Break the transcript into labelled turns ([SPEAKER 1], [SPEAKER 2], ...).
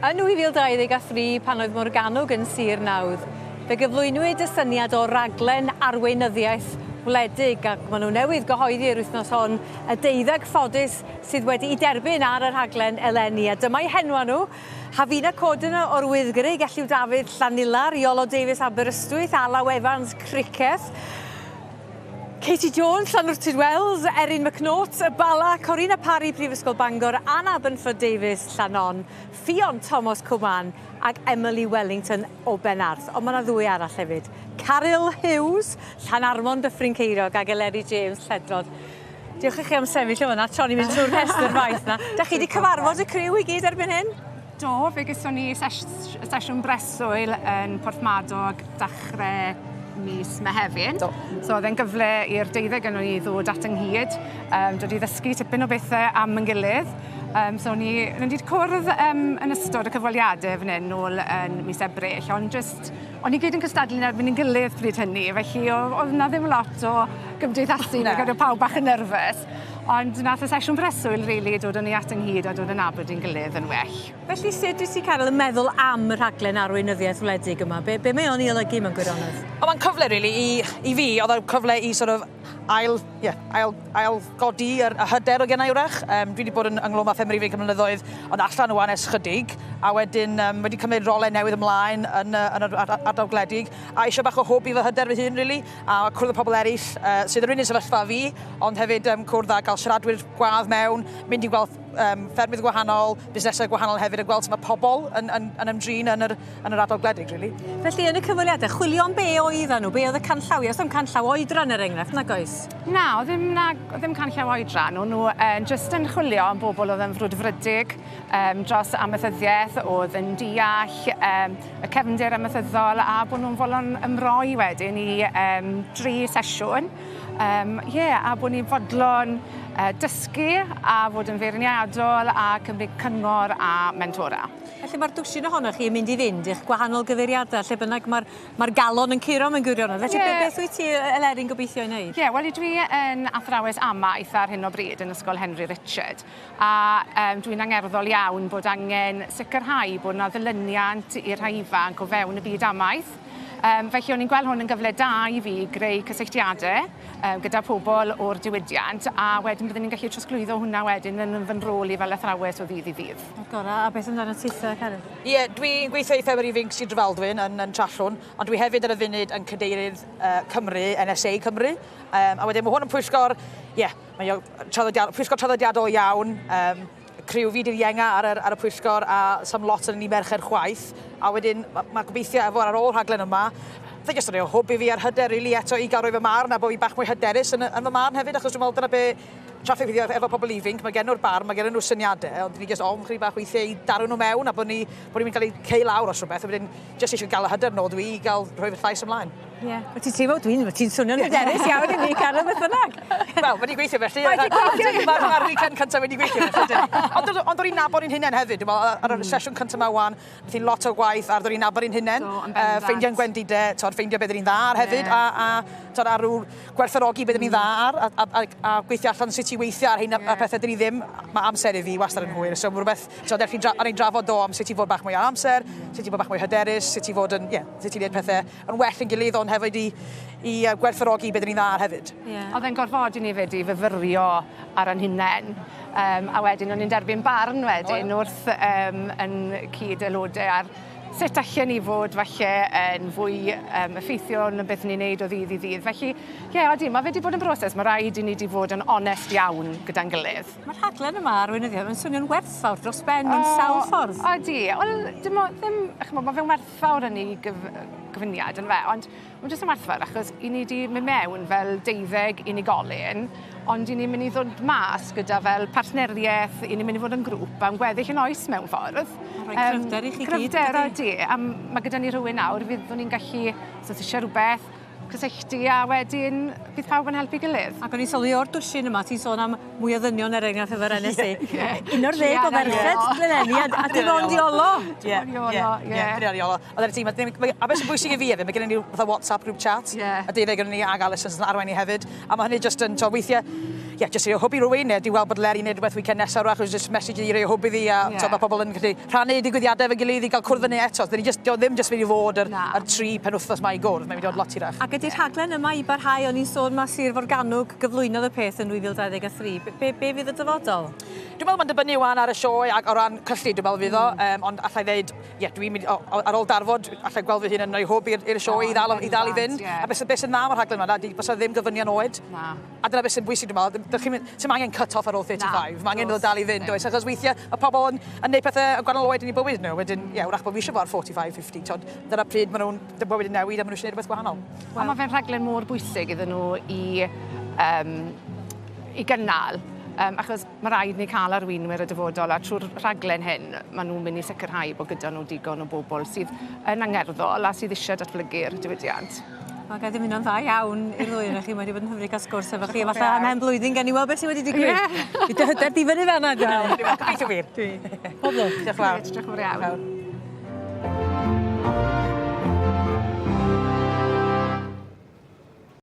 [SPEAKER 1] Yn 2023, pan oedd Morgannwg yn sir nawdd, fe gyflwynwyd y syniad o raglen arweinyddiaeth wledig ac maen nhw newydd gyhoeddi yr wythnos hon y deuddeg ffodus sydd wedi'u derbyn ar y rhaglen eleni a dyma'i henwa nhw, Hafina Codina o'r Wyddgrug, Elliw Dafydd Llanilar, Iolo Davies Aberystwyth, Alaw Evans Criceth, Katie Jones, Llanwrtyd Wells, Erin McNaught, Y Bala, Corina Parry, Prifysgol Bangor, Anna Bynford Davies, Llanon, Ffion Thomas Cwmann ac Emily Wellington o Benarth. Ond mae yna ddwy arall hefyd. Caryl Hughes, Llanarmon Dyffryn Ceiriog ac Eleri James, Lledrod. Diolch i chi am sefyll o fan'na tra o'n i'n mynd trwy'r rhestr faith 'na. 'Dach chi 'di cyfarfod y criw i gyd erbyn hyn?
[SPEAKER 2] Do, fe geson ni ses- sesiwn breswyl yn Porthmadog dachre mis Mehefin.
[SPEAKER 3] Do.
[SPEAKER 2] So o'dd e'n gyfle i'r deuddeg onon ni ddod at ynghyd yym dod i ddysgu tipyn o bethe am 'yn gilydd. Yym so o'n i o'n i 'di cwrdd yym yn ystod y cyfweliade fan 'yn nôl yn mis Ebrill ond jyst o'n ni gyd yn cystadlu yn erbyn ein gilydd pryd hynny felly o- o'dd 'na ddim lot o gymdeithasu na. Gyda pawb bach yn nervous ond nath y sesiwn breswyl rili dod â ni at ynghyd a dod yn nabod ein gilydd yn well.
[SPEAKER 1] Felly sut wyt ti Caryl yn meddwl am y rhaglen arweinyddiaeth wledig yma? Be' be' mae o'n 'i olygu mewn gwirionedd?
[SPEAKER 3] O ma'n cyfle rili i i fi o'dd o'n cyfle i sort of ail ie ail ail godi yr y hyder o' gennai 'w'rach. Yym dwi 'di bod yn ynghlwm â ffermwyr ifanc am blynyddoedd ond allan ŵan ers chydig a wedyn yym wedi cymryd role newydd ymlaen yn y yn yr ar- ardal gwledig a eisiau bach o hwb i fy hyder fy hun rili a cwrdd â pobl eryll yy sydd yr un un sefyllfa â fi ond hefyd yym cwrdd â ga'l siaradwyr gwadd mewn, mynd i gweld yym ffermydd gwahanol, busnesau gwahanol hefyd a gweld sut ma' pobl yn yn yn ymdrin yn yr yn yr ardal gwledig rili.
[SPEAKER 1] Felly yn y cyfweliade, chwilio am be oeddan nhw, be oedd y canllawiau? Oes 'na'm canllaw oedran er enghraifft, nag oes?
[SPEAKER 2] Na, o'dd ddim 'na o'dd ddim canllaw oedran, o'n nhw yn jyst yn chwilio am bobl o'dd yn frwdfrydig yym dros amaethyddiaeth, o'dd yn deall yym y cefndir amaethyddol a bo' nw'n fodlon ymroi wedyn i yym dri sesiwn. Yym ie a bo' ni'n fodlon yy dysgu a fod yn feirniadol a cymryd cyngor a mentora.
[SPEAKER 1] Felly ma'r dwsin ohonoch chi yn mynd i fynd i'ch gwahanol gyfeiriada lle bynnag ma'r ma'r galon yn curo mewn gwirionedd. Felly be' beth wyt ti yy Eleri'n gobeithio ei wneud?
[SPEAKER 2] Ie wel dwi yn athrawes amaeth ar hyn o bryd yn Ysgol Henry Richard a yym dwi'n angerddol iawn bod angen sicrhau bod 'na ddilyniant i'r rhai ifanc o fewn y byd amaeth. Yym felly o'n i'n gweld hwn yn gyfle da i fi greu cysylltiade yym gyda pobol o'r diwydiant a wedyn byddwn i'n gallu trosglwyddo hwnna wedyn yn yn fy nrôl i fel athrawes o ddydd i ddydd.
[SPEAKER 1] Y gora' a beth amdanat tithe Caryl?
[SPEAKER 3] Ie dwi'n gweithio i Ffermwyr Ifinc Sir Drefaldwyn yn yn Trallwn ond dwi hefyd ar y funud yn cadeirydd yy Cymru, NSA Cymru. Yym a wedyn ma' hwn yn pwyllgor ie mae o traddodiad- pwyllgor traddodiadol iawn yym criw fi 'di'r ienga ar yr ar y pwyllgor a sa'm lot yn ni merched chwaith a wedyn ma' ma' gobeithio efo ar ôl rhaglen yma fe jyst yn rhoi hwb i fi a'r hyder rili eto i ga'l roi fy marn a bo' fi bach mwy hyderus yn y yn fy marn hefyd achos dwi me'wl dyna be' traffig fi efo pobol ifinc ma' gen nw'r barn ma' gennyn nw syniade ond ni jyst ofn chydig bach weithie i daro nw mewn a bo' ni bo' ni'n ga'l 'u ceu lawr os rwbeth a wedyn jyst eisiau ga'l y hyder nôl dwi i ga'l rhoi fy llais ymlaen.
[SPEAKER 1] Ie. Wyt ti'n teimlo dwi'n ti'n swnio'n hyderus iawn i mi Caryl beth bynnag.
[SPEAKER 3] Wel ma' 'di gweithio felly.
[SPEAKER 1] Mae 'di gweithio.
[SPEAKER 3] Ma'r ma'r weekend cynta wedi gweithio felly dydi? Ond do'dd ond o'n i'n nabod 'yn hunen hefyd dwi me'wl ar yr sesiwn cynta 'ma ŵan nath ni lot o gwaith ar ddod i nabod 'yn hunen.
[SPEAKER 2] Do yn bendant.
[SPEAKER 3] Yy ffeindio'n gwendide t'od ffeindio be' 'dyn ni'n dda ar hefyd a a t'od a rw gwerthfawrogi be' 'dyn ni'n dda ar a a a a gweithio allan sut i weithio ar rhein a a pethe 'dyn ni ddim ma' amser i fi wastad yn hwyr so ma' rwbeth t'od ers fi dra- o'n i'n drafod do am sut i fod bach mwy o amser, sut i fod bach mwy hyderus, sut i fod yn ie sut i neud pethe yn well yn gilydd ond hefyd i i yy gwerthfawrogi be' 'dyn ni'n dda ar hefyd.
[SPEAKER 1] Ie.
[SPEAKER 2] O'dd e'n gorfodi ni 'fyd i fyfyrio ar 'yn hunen yym a wedyn o'n i'n derbyn barn wedyn wrth yym 'yn cyd-aelode ar sut allen ni fod falle yn fwy yym effeithiol yn beth ni'n neud o ddydd i ddydd. Felly ie odi ma' fe 'di bod yn broses ma' raid i ni 'di fod yn onest iawn gyda'n gilydd.
[SPEAKER 1] Ma'r rhaglen yma arweinyddiaeth mae'n swnio'n werthfawr dros ben mewn sawl ffordd.
[SPEAKER 2] Odi wel dim o- ddim ch'mo' ma' fe'n werthfawr yn 'i gyf- yy gyfuniad on'd yfe ond ma' jyst yn werthfawr achos 'yn ni 'di myn' mewn fel deuddeg unigolyn ond 'yn ni myn' i ddod mas gyda fel partnerieth 'yn ni myn' i fod yn grŵp am gweddill 'yn oes mewn ffordd.
[SPEAKER 1] Ma'n rhoi cryfder i chi gyd.
[SPEAKER 2] Cryfder odi a m- ma' gyda ni rhywun nawr fyddwn ni'n gallu os o's isie rwbeth cysylltu a wedyn bydd pawb yn helpu gilydd.
[SPEAKER 1] Ac o'n i'n sylwi o'r dwsin yma, ti'n sôn am mwy o ddynion er enghraifft efo'r NSA.
[SPEAKER 2] Ie.
[SPEAKER 1] 11 o ferched eleni a, a dim ond Iolo.
[SPEAKER 3] Ie, ie, ie, dim ond Iolo. Oedd e'r tîm, a beth sy'n bwysig i fi hefyd, mae gennym ni fatha WhatsApp group chat,
[SPEAKER 2] yeah.
[SPEAKER 3] a deuddeg o'n ni ag Alison sy'n arwain ni hefyd, a mae hynny just yn, to, weithiau, ie, yeah, jyst i hwb i rhywun, neu di weld bod Leri wneud rhywbeth weekend nesaf rwach, just message i roi hwb iddi, a yeah. to, mae pobl yn gallu rhannu digwyddiadau efo'i gilydd i gael cwrdd fyny eto. Dyn ni just, dio ddim just mynd i fod yr, yr tri penwythnos ma i gwrdd, mae'n mynd i fod lot hirach.
[SPEAKER 1] Ac ydy'r rhaglen yma i barhau, o'n i'n sôn ma Sir Forgannwg gyflwynodd y peth yn 2023. Be, be, be fydd y dyfodol?
[SPEAKER 3] Dwi'n meddwl mae'n dibynnu wan ar y sioe ac o ran cyllid, dwi'n meddwl fydd o, mm. um, ond allai ddeud, ie, yeah, dwi'n mynd, ar ôl darfod, allai gweld fy hun yn rhoi hwb i'r sioe oh, i ddal, i ddal i fynd. Yeah. A beth sy'n dda am y rhaglen yma, di, bysa ddim gofynion oed.
[SPEAKER 2] Na.
[SPEAKER 3] A dyna beth sy'n bwysig, dwi'n meddwl, dych chi'n sy'n angen cut-off ar ôl 35, mae angen iddo dal i fynd, oes? Achos weithiau mae pobl yn, yn neud pethau yn gwahanol oed yn eu bywyd nhw, wedyn, ie, yeah, wrach bod fi eisiau fod ar 45, 50, tod, dyna pryd maen nhw'n bywyd yn newid a maen nhw eisiau gwneud rhywbeth gwahanol.
[SPEAKER 2] Well. A mae fe'n rhaglen mor bwysig iddyn nhw i, um, i gynnal. Um, achos mae rhaid ni cael arweinwyr y dyfodol a trwy'r rhaglen hyn maen nhw'n mynd i sicrhau bod gyda nhw digon o bobl sydd yn angerddol a sydd eisiau datblygu'r diwydiant.
[SPEAKER 1] Wel, ga i ddymuno'n dda iawn i'r ddwy ohonoch chi. Mae wedi bod yn hyfryd cael sgwrs efo chi. Falle ymhen blwyddyn gen i weld beth sydd wedi digwydd.
[SPEAKER 2] Yeah.
[SPEAKER 1] Bydd dy hyder di fyny fan'na, dwi'n
[SPEAKER 3] meddwl. Gobeithio wir.
[SPEAKER 1] Dwi. Pob lwc.
[SPEAKER 3] Diolch yn fawr.
[SPEAKER 2] Diolch yn fawr iawn.